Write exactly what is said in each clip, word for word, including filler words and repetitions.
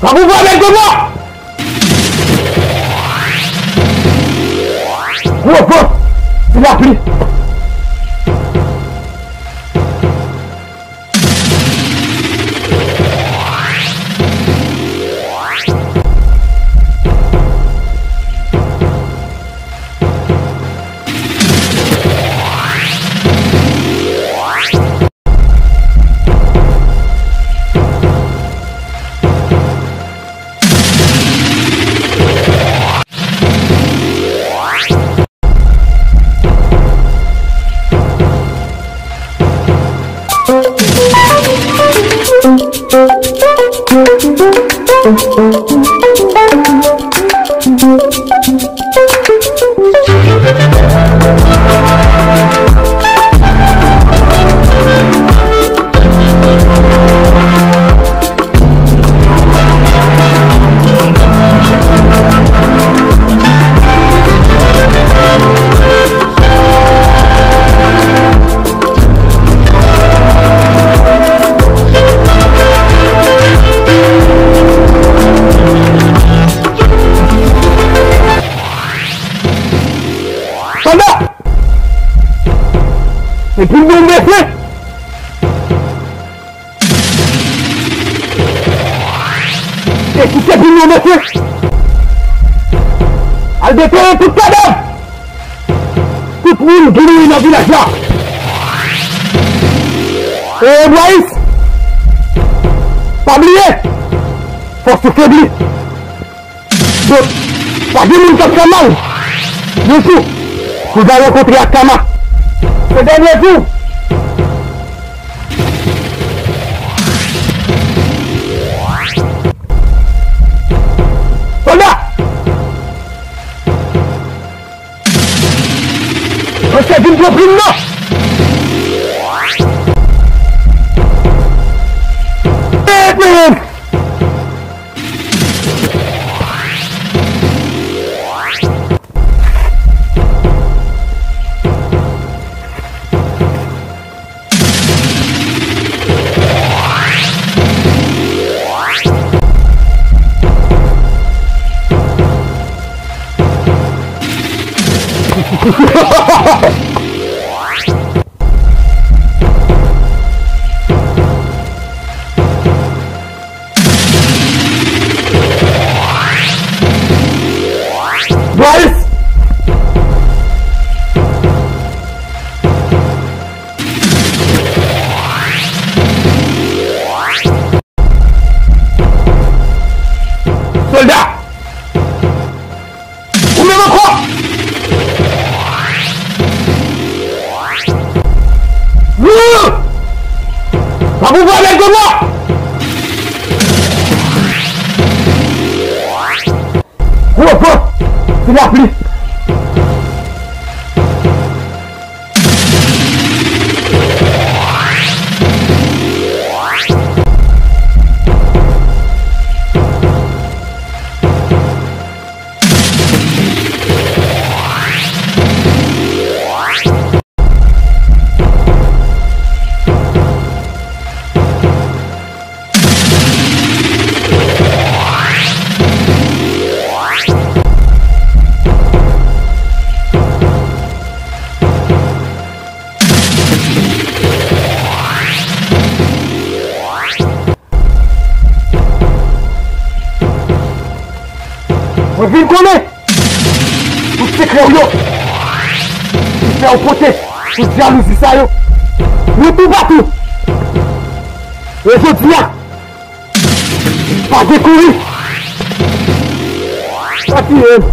Sa pou fè avèk gwo van! Gwo van! Ti lapli! Sòlda! Epi nou mete! E kite pou nou, mesye. Al deplore tout kadav. Tout moun ki mouri nan vilaj la. E Bwayis, pa bliye, fòs ou febli. Donk, pa gen moun k ap fè mal. Yon jou, ou va rankontre ak Kama. Se dènye jou. Sòlda! Mwen se vin pran prim nan! Mèt mwen! Bwayis! Sòlda! Ou menm ankò! Wouh! Sa pou fè avèk gwo van! Gwo van! Se lapli! Mwen vin konnen tout sekrè w yo ki fè w pote tout jalouzi sa yo. Nou toupatou. E jodi a, pa gen kouri. Pa tiye m.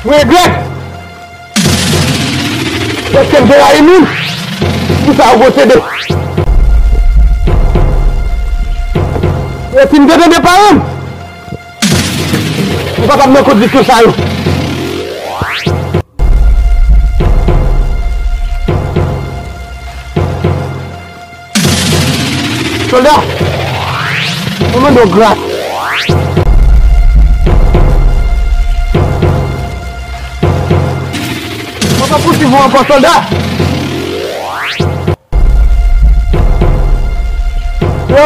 Mwen regrèt. Paske m te rayi moun pou sa yo posede. E si m te tande paran m, m pa t ap nan kondisyon sa yo. Sòlda, mwen mande w gras. Mwen pa pouswiv ou ankò, sòlda.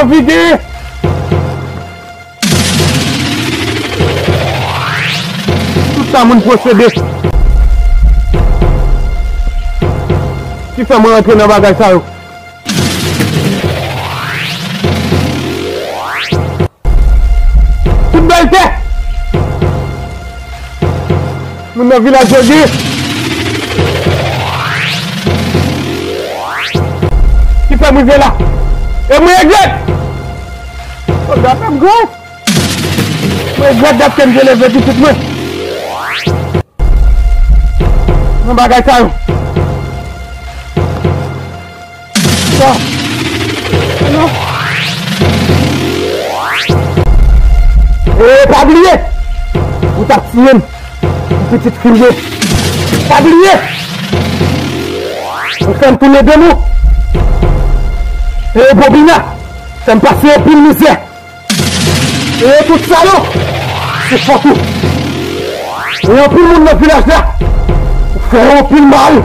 Anvi gen. Tout sa moun posede. Ki fè mwen rantre nan bagay sa yo. Tout bèl tè. Moun nan vilaj yo gen. Ki fè m rive la. E mwen regrèt. Sòlda fè m gras. Mwen regrèt dat ke m te leve pitit mwen. Nan bagay sa yo. Sa. Non. E pa bliye. Ou t ap tiye m. Ou pitit kriye. Pa bliye. Ou fè m tounen de nou. E Bobina. Fè m pase anpil mizè. E tout sa yo, se fòt ou. E anpil moun nan vilaj la, ou fè yo anpil mal.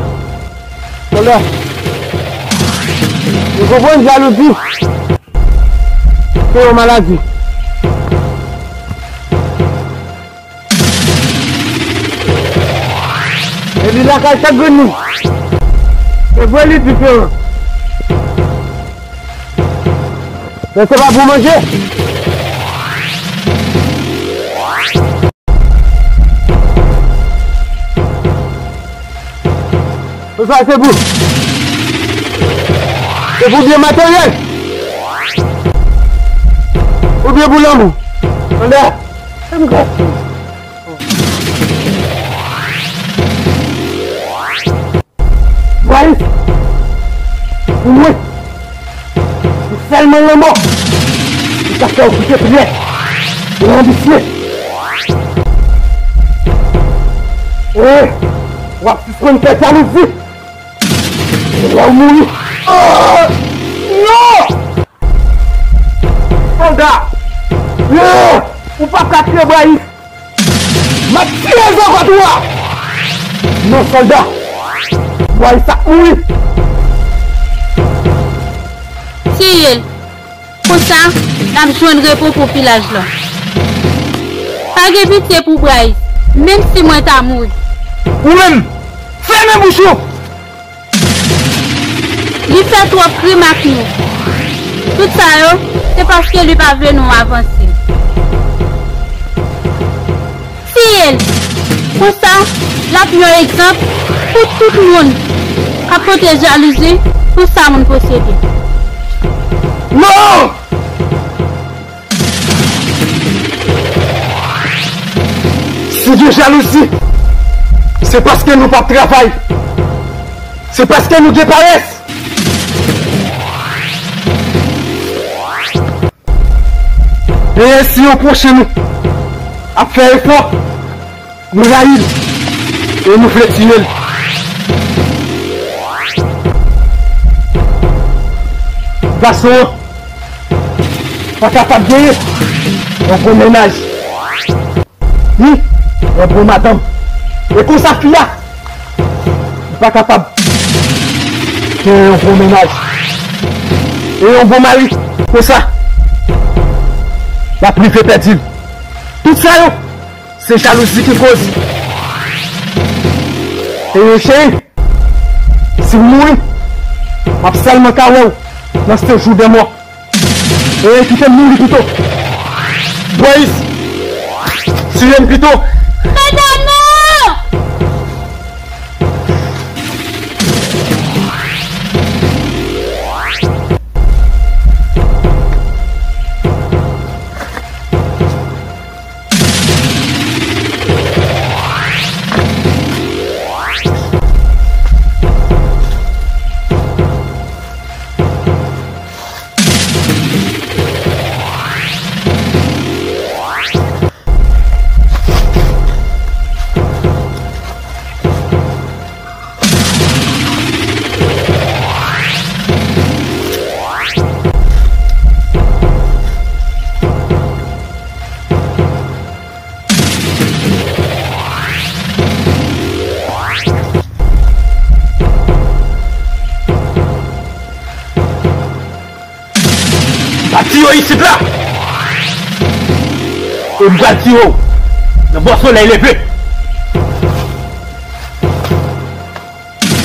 Tande, ou konprann jalouzi se yon maladi. E li lakay chak grenn moun. Se vre li diferan. Men se pa pou manje. Tout sa se pou, se pou byen materyèl. Oubyen pou lanmou. Tande. Fè m gras. Bwayis, pou mwen, se sèlman lanmò ki ka fè w kite priyè e anbisye. E w ap sispann fè jalouzi. Se lè w mouri. Ah! Non! Sòlda! Non! Ou p ap ka tiye Bwayis! M ap tiye zòkòt ou a! Non, sòlda! Bwayis ap mouri! Tiye l! Konsa, n ap jwenn repo pou vilaj lan. Pa gen pitye pou Bwayis, menm si mwen ta mouri. Ou menm, fèmen bouch ou! Li fè twòp krim ak nou. Tout sa yo, se paske li pa vle nou avanse. Tiye l! Konsa, l ap yon egzanp pou tout moun k ap pote jalouzi pou sa moun posede. Non! Si gen jalouzi, se paske nou p ap travay. Se paske nou gen parès. E si yon pwochen nou ap fè efò, nou rayi l e nou vle tiye l. Gason an pa kapab genyen yon bon mennaj, ni yon bon madanm. E konsa, fi a, li pa kapab gen yon bon mennaj e yon bon mari. Konsa, l ap rive pèdi l. Tout sa yo, se jalouzi ki koz. E cheri, si w mouri, m ap sèlman ka wè w nan sejou dè mò. E kite m mouri pito. Bwayis, tiye m pito. Tata, non! Yo isit la. E m pral tire w nan bò solèy leve.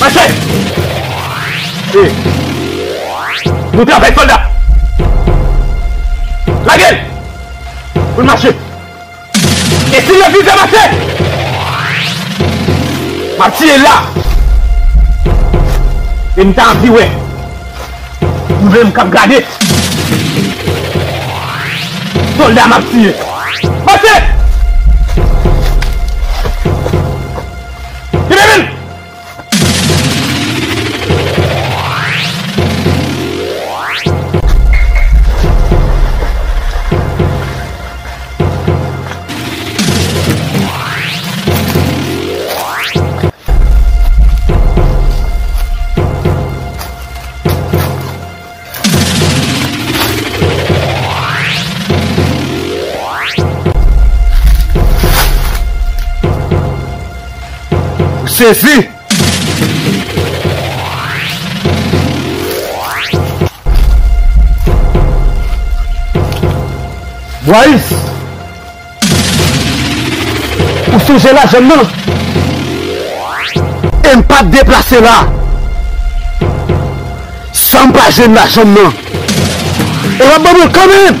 Mache! E, nou travay, sòlda! Lage l! Pou n mache! E si l refize mache, m ap tiye l la. E m ta anvi wè ou menm k ap gade. Sòlda m ap tiye. Mache! Kenbe men! Ou sezi? Bwayis, ou sonje lajan m nan? E m pa t deplase la san m pa jwenn lajan m nan. E w ap ban mwen l kanmenm.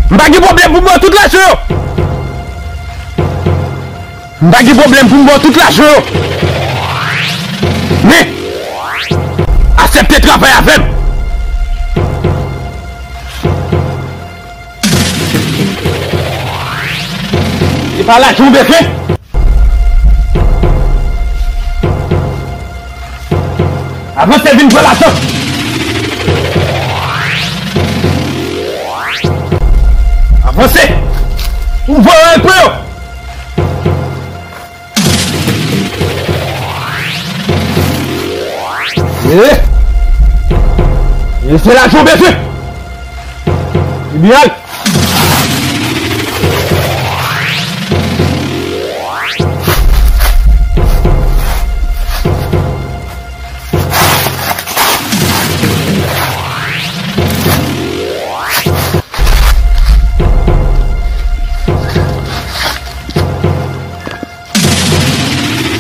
M pa gen pwoblèm pou m ba w tout lajan yo. M pa gen pwoblèm pou m ba w tout lajan yo. Men, aksepte travay avè m. Se pa lajan w bezwen? Avanse, vin pran lajan. Avanse. Ou voye yo pran yo. E, e se lajan w bezwen. Ebyen, al.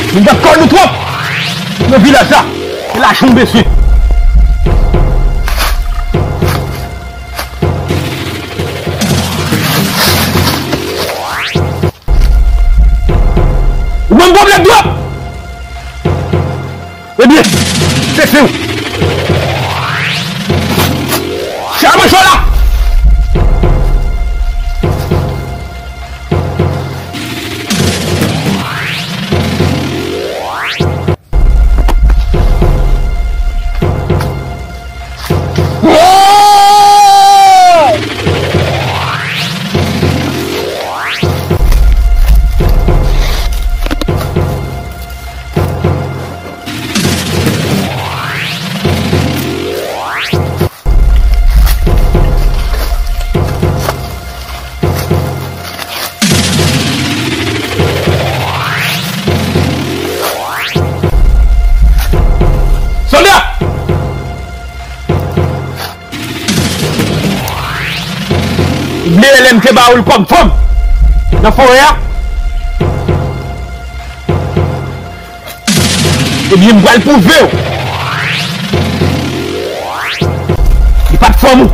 Nou t ap kò nou twòp nan vilaj la. E lajan w bezwen. Ou ban m pwoblèm twòp. Ebyen, se fi w. Chak mwen chwa la. Sòlda! Ou bliye lè m te ba ou l kòm fanm nan forè a? Ebyen, m pral pwouve w. Li pa t fanm ou.